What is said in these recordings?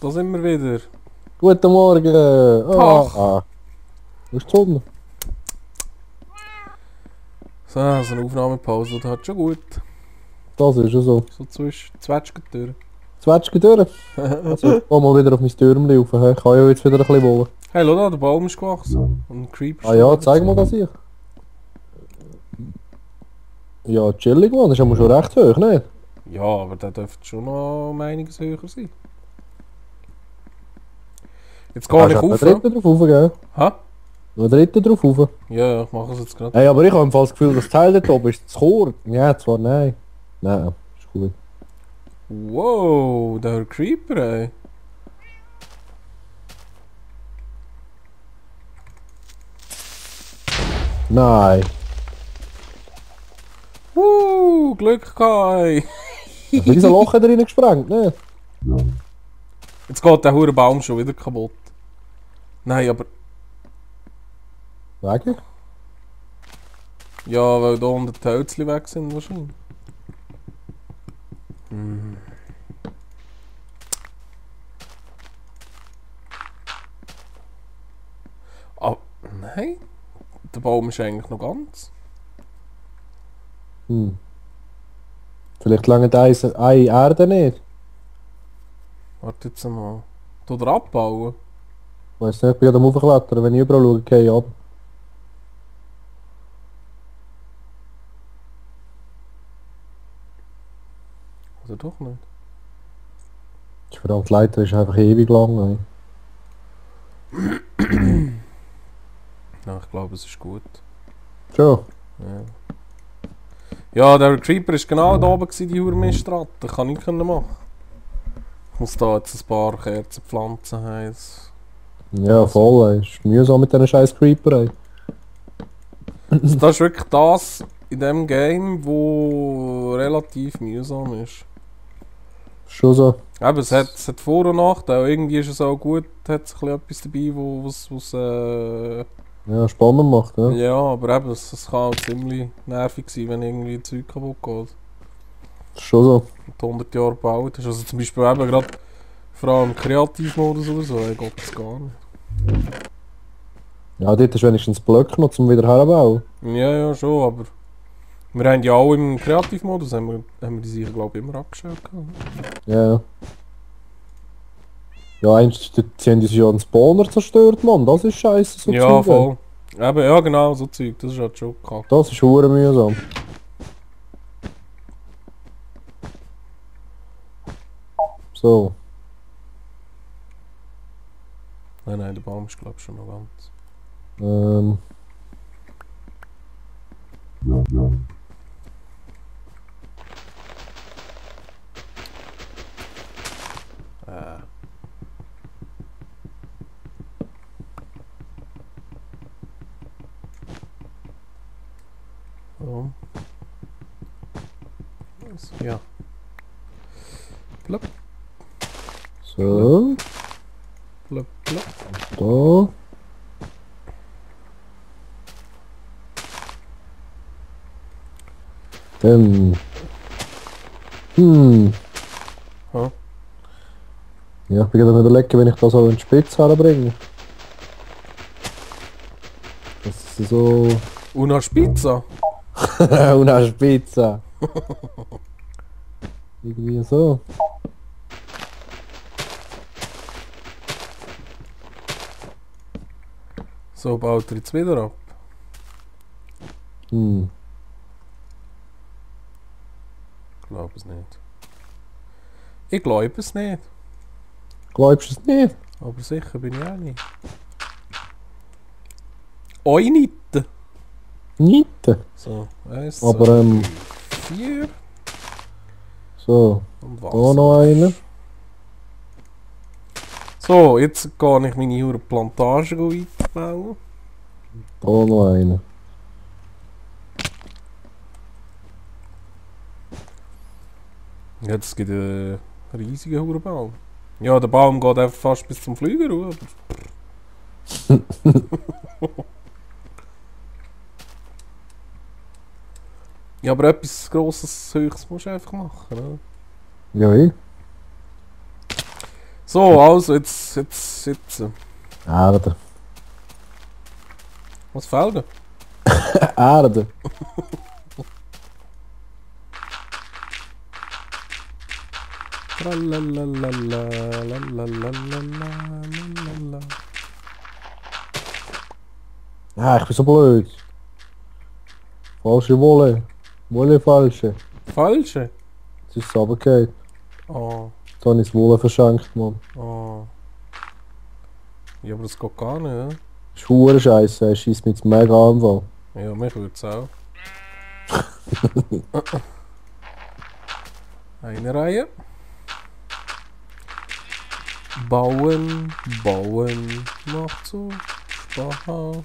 da sind wir wieder. Guten Morgen! Tag. Wo ist die Sonne? So, also eine Aufnahmepause, das hat schon gut. Das ist ja so. So zwetschgen durch. Zwetschgen durch. Also, ich mal wieder auf mein Türmchen rauf. Ich kann ja jetzt wieder ein bisschen wollen. Hey, schau da, der Baum ist gewachsen. Und ein Creeper Ah ja, zeig mal das hier. Ja, chillig, man. Das ist aber schon recht hoch, nicht? Ja, aber der dürfte schon noch um einiges höher sein. Jetzt gehe ich Noch rauf. einen dritten drauf rauf, gell? Hä? Noch einen dritten drauf rauf. Ja, ich mache es jetzt gerade. Hey, aber ich habe im Fall das Gefühl, das Teil dort oben ist zu kurz. Ja, zwar nein. Nein, ist gut. Wow, der Creeper, ey. Nein. Glück gehabt, ey. Hat dieser Loch da drin gesprengt, ne? Jetzt geht der hure Baum schon wieder kaputt. Nein, aber... Wegen? Ja, weil da unten die Hölzchen weg sind wahrscheinlich. Mhm. Ah, nein. Der Baum ist eigentlich noch ganz. Hm. Vielleicht lange eine Erde nicht. Warte jetzt mal. Tut er abbauen? Ich weiss nicht, ich bin gerade am Aufklettern. Wenn ich überall schaue, gehe ich ab. Also doch nicht. Die verdammte Leiter ist einfach ewig lang. Ey. Ja, ich glaube, es ist gut. Schon. Ja. Ja, der Creeper war genau da oben, die Hurmistratte. Das kann ich nicht machen. Ich muss da jetzt ein paar Kerzen pflanzen. Heiss. Ja, voll. Ey. Ist mühsam mit diesen scheiß Creeper. Ey. Also das ist wirklich das in dem Game, wo relativ mühsam ist. Schon so. Eben, es hat Vor- und Nachteile. Irgendwie ist es auch gut, hat es etwas dabei, was Ja, spannend macht, ja. ja, aber eben, es kann auch ziemlich nervig sein, wenn irgendwie Zeug kaputt geht. Schon so. Und 100 Jahre gebaut ist. Also zum Beispiel eben gerade vor allem im Kreativmodus oder so, geht das gar nicht. Ja, dort ist wenigstens Blöcke noch zum wieder herbauen. Ja, ja, schon, aber wir haben ja auch im Kreativmodus, haben wir die sicher, glaube ich, immer abgestellt. Ja. Ja, eins, sie haben uns ja einen Spawner zerstört, Mann. Das ist scheiße, so Ja, Zeug, ey. voll. Eben, ja genau, so Zeug, das ist halt schon kacke. Das ist hure mühsam. So. Nein, der Baum ist, glaube ich, schon noch ganz. So. Ja. Plupp, So. plupp, plupp. Da. Dann. Ja. Ja, ich bin gerade am überlegen, wenn ich das auch in die Spitze herbringe. Das ist so. Una Spitza. Una Spitze. Irgendwie so. So baut er jetzt wieder ab. Hm. Ich glaube es nicht. Ich glaube es nicht. Glaubst du es nicht? Aber sicher bin ich auch nicht. Oi nicht. Nicht. So, 1, Aber 2, 4 so. und Da was? noch einer. So, jetzt gehe ich meine hure Plantage weiterbauen. Da noch einer. Ja, das gibt einen riesigen hure Baum. Ja, der Baum geht einfach fast bis zum Flüger rüber. Ja, aber etwas Grosses, Höchstes musst du einfach machen, oder? Ja, ich. So, also, jetzt. Erde. Was fehlt dir? Erde. Tralalalala. Ja, ich bin so blöd. Falsche Wolle. Wolle falsche. Falsche? Es ist runtergefallen. Oh, Jetzt habe ich das Wolle verschenkt, Mann. oh. Ja, aber das geht gar nicht, ja? Das ist verdammt scheisse, er schießt mich jetzt mega an. Fall. Ja, mich würde es auch. Eine Reihe. Bauen, bauen, macht so Spaß. Man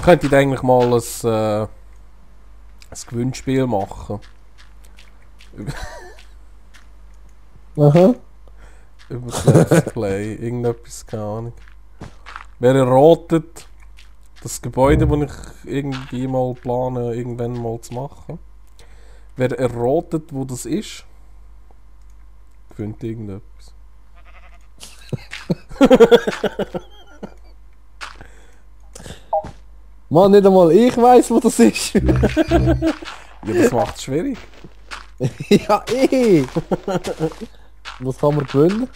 könnte eigentlich mal ein Gewinnspiel machen. Aha. Über das Let's Play. Irgendetwas, keine Ahnung. Wer erratet das Gebäude, das ich irgendwie mal plane, irgendwann mal zu machen. Wer erratet, wo das ist, gewinnt irgendetwas. Mann, nicht einmal ich weiss, wo das ist. Ja, das macht es schwierig. Ja, Was kann man gewinnen?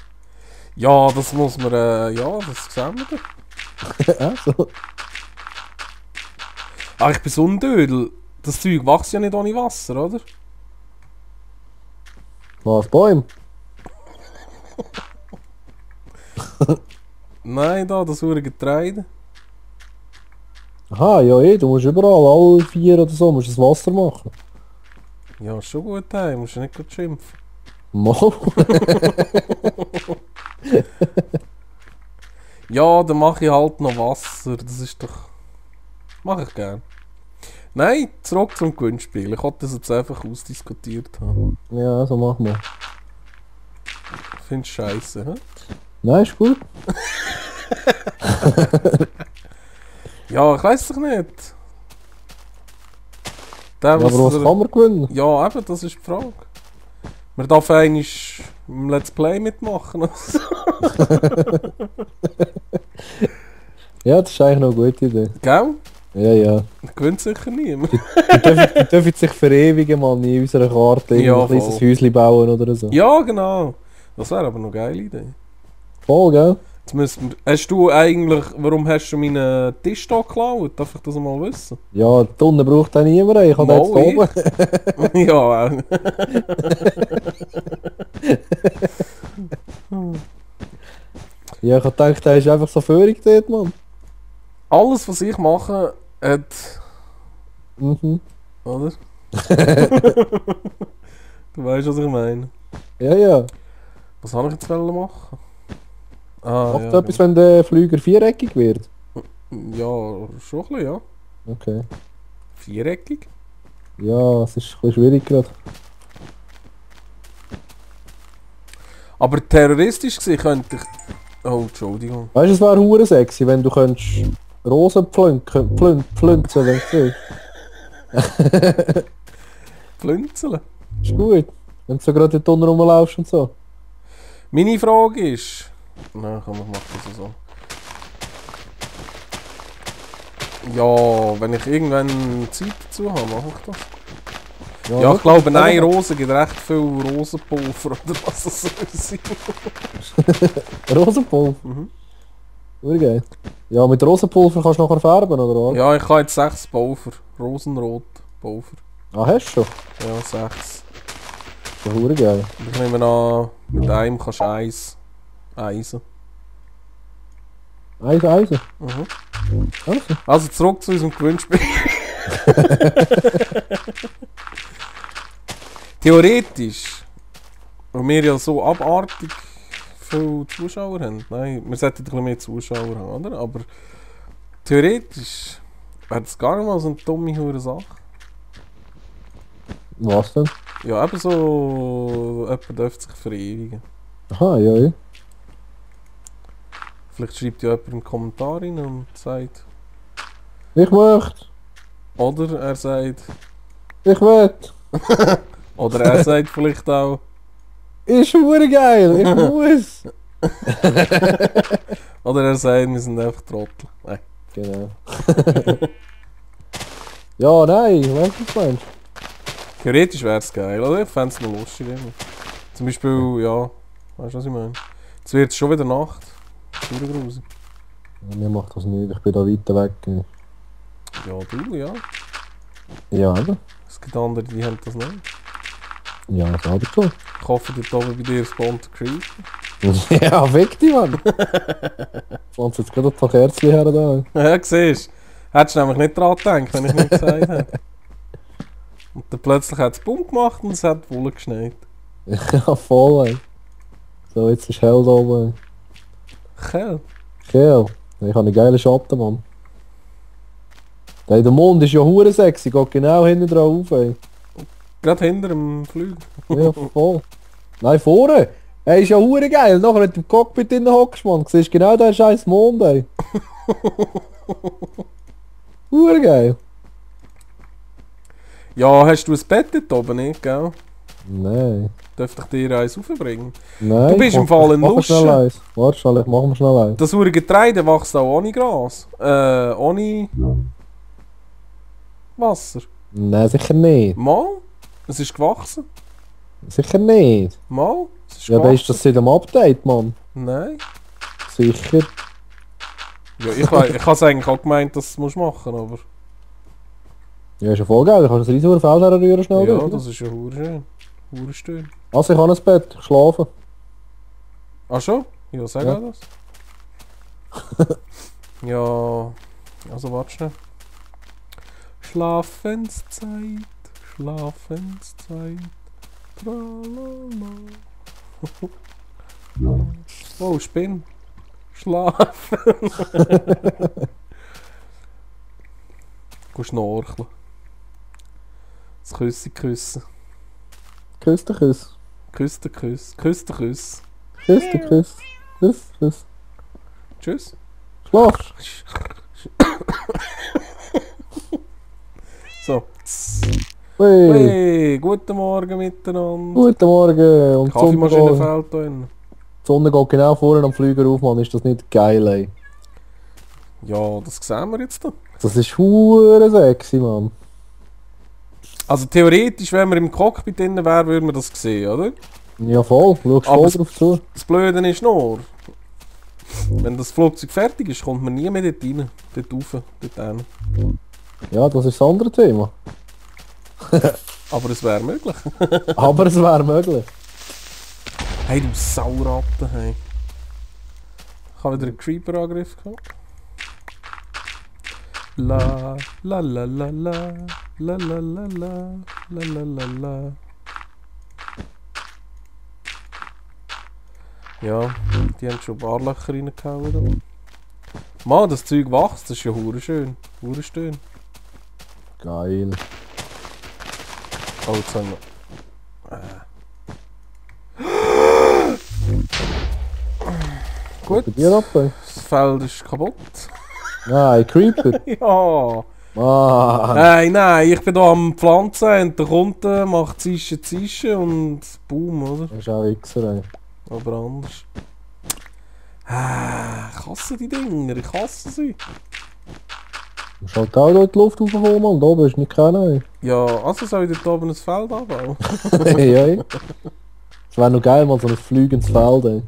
Ja, das muss man, ja, das sehen wir dann. Also. Ah, ich bin so ein Dödel. Das Zeug wächst ja nicht ohne Wasser, oder? Was, Bäume? Nein, da, das hure Getreide. Aha, ja du musst überall, alle 4 oder so, musst das Wasser machen. Ja, ist schon gut, hey. Musst du nicht gut schimpfen. Mal. Ja, dann mache ich halt noch Wasser. Das ist doch... Mache ich gern. Nein, zurück zum Gewinnspiel. Ich wollte das jetzt einfach ausdiskutiert haben. Ja, so machen wir. Findest du scheiße, hä? Nein, ist gut. Ja, ich weiß doch nicht. Der, Ja, aber was kann man gewinnen? Ja, eben, das ist die Frage. Man darf eigentlich im Let's Play mitmachen. Ja, das ist eigentlich noch eine gute Idee. Gell? Ja, ja. Gewinnt sicher niemand. Die dürfen sich verewigen, mal in unserer Karte Ja, ein kleines voll. Häuschen bauen oder so. Ja, genau. Das wäre aber noch eine geile Idee. Voll, gell? Jetzt müssen wir, hast du eigentlich, warum hast du meinen Tisch hier geklaut? Darf ich das mal wissen? Ja, die Tonne braucht auch niemand, ich habe jetzt Mal oben. Ja, Ja, ich habe gedacht, der ist einfach so völlig dort, Mann. alles was ich mache, hat... Mhm. Oder? Du weißt, was ich meine. Ja, ja. Was habe ich jetzt machen? Ah, Macht ja, etwas, wenn der Flüger viereckig wird? ja, schon ein bisschen, ja. Okay. Viereckig? Ja, es ist ein bisschen schwierig gerade. Aber terroristisch gesehen könnte ich... Oh, Entschuldigung. Weißt du, es wäre hure sexy, wenn du könntest Rosen pflünzen, wenn du willst. Pflünzeln. Ist gut. Wenn du so gerade in die Tonne rumlaufst und so. Meine Frage ist... Nein, komm, ich mach das so. Ja, wenn ich irgendwann Zeit dazu habe, mache ich das. Ja, ich wirklich? glaube, nein, Rosen gibt recht viel Rosenpulver oder was das soll sein. Rosenpulver? Mhm. Urgeil. Ja, mit Rosenpulver kannst du nachher färben, oder was? Ja, ich habe jetzt 6 Pulver. Rosenrot Pulver. Ah, hast du schon? Ja, 6. Das ist urgeil. Und ich nehme an, mit einem kannst du Eisen. Eisen. Mhm. Also. Also zurück zu unserem Gewinnspiel. Theoretisch, weil wir ja so abartig viele Zuschauer haben. Nein, wir sollten ein bisschen mehr Zuschauer haben, oder? Aber theoretisch wäre das gar nicht mal so eine dumme hure Sache. Was denn? Ja, eben so, jemand dürfte sich verewigen. Aha, ja, ja. Vielleicht schreibt ja jemand einen Kommentar rein und sagt, Ich möchte. oder er sagt, Ich will. oder er sagt vielleicht auch, Ist verdammt geil, ich muss! Oder er sagt, wir sind einfach Trottel. Nein. Genau. Ja, nein, weißt du, was du meinst? Theoretisch wäre es geil, oder? Ich fände es noch lustig. Irgendwie. Zum Beispiel, ja, weißt du, was ich meine? Jetzt wird es schon wieder Nacht. Grusig. Ja, mir macht das nicht, ich bin da weiter weg. Ja, du, ja. Ja, aber? Es gibt andere, die haben das nicht. Ja, das habe ich schon. Ich hoffe, dort oben bei dir spawnt der Creep. Ja, fick dich, Mann! Pflanzt jetzt gerade ein paar Kerzen her da. Ja, siehst du. Hättest du nämlich nicht dran gedacht, wenn ich nicht gesagt hätte. Und dann plötzlich hat es Bumm gemacht und es hat Wolle geschneit. Ja, voll, ey. So, jetzt ist hell da oben. Geil. Geil. Ich habe einen geilen Schatten, Mann. Der Mond ist ja hure sexy, geht genau hinten drauf, ey. Gerade hinter dem Flügel. Ja, voll. Nein, vorne! Ey, ist ja hure geil. Nachher mit dem Cockpit drin hockst, Mann. Siehst genau den scheiß Mond, ey. Hure geil. Ja, hast du ein Bett dort oben nicht, gell? Nein. Dürfte ich dir eins raufbringen? Nein. Du bist im Fall ein Lusche. Schnell eins. Warte schnell, ich mach mir schnell eins. Das hure Getreide wächst auch ohne Gras. Ohne Wasser. Nein, sicher nicht. Mal? Es ist gewachsen. Sicher nicht. Mal? Es ist Ja, dann ist das seit dem Update, Mann. Nein. Sicher. Ja, ich habe es eigentlich auch gemeint, dass du es machen musst, aber... Ja, ist ja voll geil. Du kannst das riesige Feld herrühren schnell. Ja, dort. das ist ja hure schön. Hure schön. Also, ich habe ein Bett. Ich schlafe. Ach schon? Ja, sag Ja. auch das. Ja... Also, warte schnell. Schlafenszeit. Schlafenszeit. Tralala. Oh, Spinn. Schlafen. Gehst schnorcheln. Das Küssi küssen. Küss den Kuss. Küss den Kuss. Küss den Kuss. Küss den Kuss. Kuss, Kuss. Tschüss. Schlaf. So. Hey. Hey, guten Morgen miteinander. Guten Morgen. Und die Kaffeemaschine Sonne, fällt da drin. die Sonne geht genau vorne am Flüger auf, Mann. Ist das nicht geil, ey? Ja, das sehen wir jetzt da. Das ist hure sexy, Mann. Also theoretisch, wenn wir im Cockpit drin wären, würden wir das sehen, oder? Ja, voll. Du schaust Aber voll es- drauf zu. Das Blöde ist nur, wenn das Flugzeug fertig ist, kommt man nie mehr dort rein. Dort rauf, dort hin. Ja, das ist das andere Thema. Aber es wäre möglich. Aber es wäre möglich. Hey, du Sauratte, hey. Ich habe wieder einen Creeper-Angriff gehabt. La la la la la la la la la la la la la. Ja, die haben schon ein paar Löcher reingehauen. Mann, das Zeug wächst, das ist ja hure schön. Hure schön. Geil. Oh, jetzt haben wir... Gut, Bei dir ab, ey? das Feld ist kaputt. Nein, Creeper. Ja. Mann. Nein, ich bin hier am Pflanzen und der kommt, macht Zischen und boom, oder? Das ist auch Wichser, ey. Aber anders. Ich hasse die Dinger, ich hasse sie. Du musst halt auch dort in die Luft raufkommen, Mann. Da bist du nicht kennen, Ja, also soll ich dort oben ein Feld anbauen? ey. Ja, ey. Das wäre noch geil, mal so ein fliegendes Feld, ey.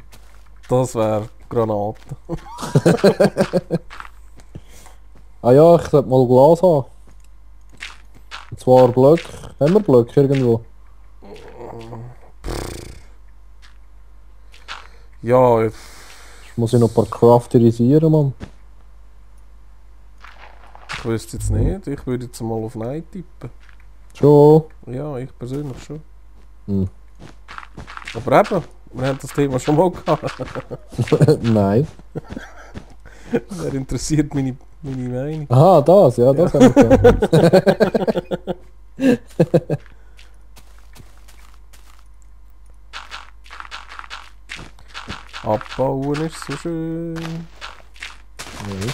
Das wäre Granate. Ah ja, ich sollte mal Glas haben. Und zwar Blöcke. Haben wir Blöcke irgendwo? Ja, Ich muss ich noch ein paar crafterisieren, Mann. ich wüsste jetzt nicht. Ich würde jetzt mal auf Nein tippen. Schon. Ja, ich persönlich schon. Hm. Aber eben, wir haben das Thema schon mal gehabt. Nein. Wer interessiert meine Meinung? Aha, das, ja, das haben wir gehabt. Abbauen ist so schön. Nee.